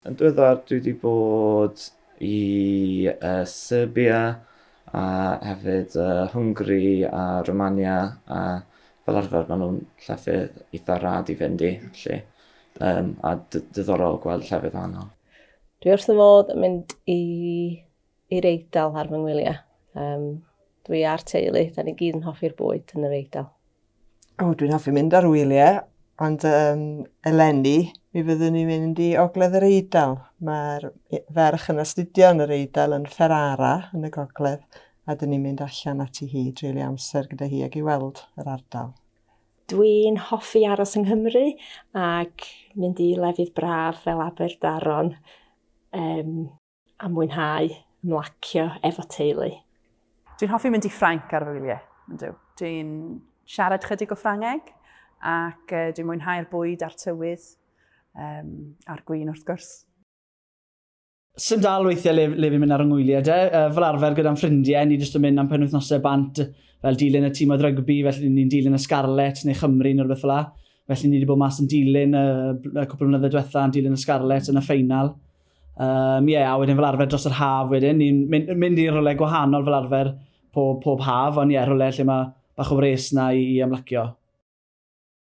Yn diweddar dwi wedi bod i uh, Serbia a hefyd uh, Hwngari a Romania a fel arfer maen nhw'n llefydd eitha rad i fynd i, felly, um, a diddorol gweld llefydd wahanol. Dwi wrth y modd yn mynd i i'r Eidal ar fy ngwyliau. Um, dwi a'r teulu, da ni gyd yn hoffi'r bwyd yn yr Eidal. O, dwi'n hoffi mynd ar wyliau, ond um, eleni mi fyddwn ni'n mynd i Ogledd yr Eidal. Mae'r ferch yn astudio yn yr Eidal yn Ferrara yn y gogledd, a dyn ni'n mynd allan ati hi, treulio amser gyda hi ac i weld yr ardal. Dwi'n hoffi aros yng Nghymru ac mynd i lefydd braf fel Aberdaron um, a mwynhau ymlacio efo teulu. Dwi'n hoffi mynd i Ffrainc ar fy wyliau, yndw. Dwi'n siarad chydig o Ffrangeg ac uh, dwi'n mwynhau'r bwyd a'r tywydd um, a'r gwin wrth gwrs. Sym dal weithiau le, le fi'n mynd ar yng ngwyliau de. Uh, fel arfer gyda'n ffrindiau, ni jyst yn mynd am penwythnosau bant fel dilyn y tîm oedd rygbi, felly ni'n dilyn y Scarlets neu Chymru neu rhywbeth fel la. Felly ni wedi bod mas yn dilyn y, y cwpl o flynyddoedd diwetha yn dilyn y Scarlets yn y ffeinal. Um, yeah, a wedyn fel arfer dros yr haf wedyn, ni'n mynd, mynd i rhywle gwahanol fel arfer pob, pob haf, ond ie, yeah, rhywle lle mae bach o wres na i, i ymlacio.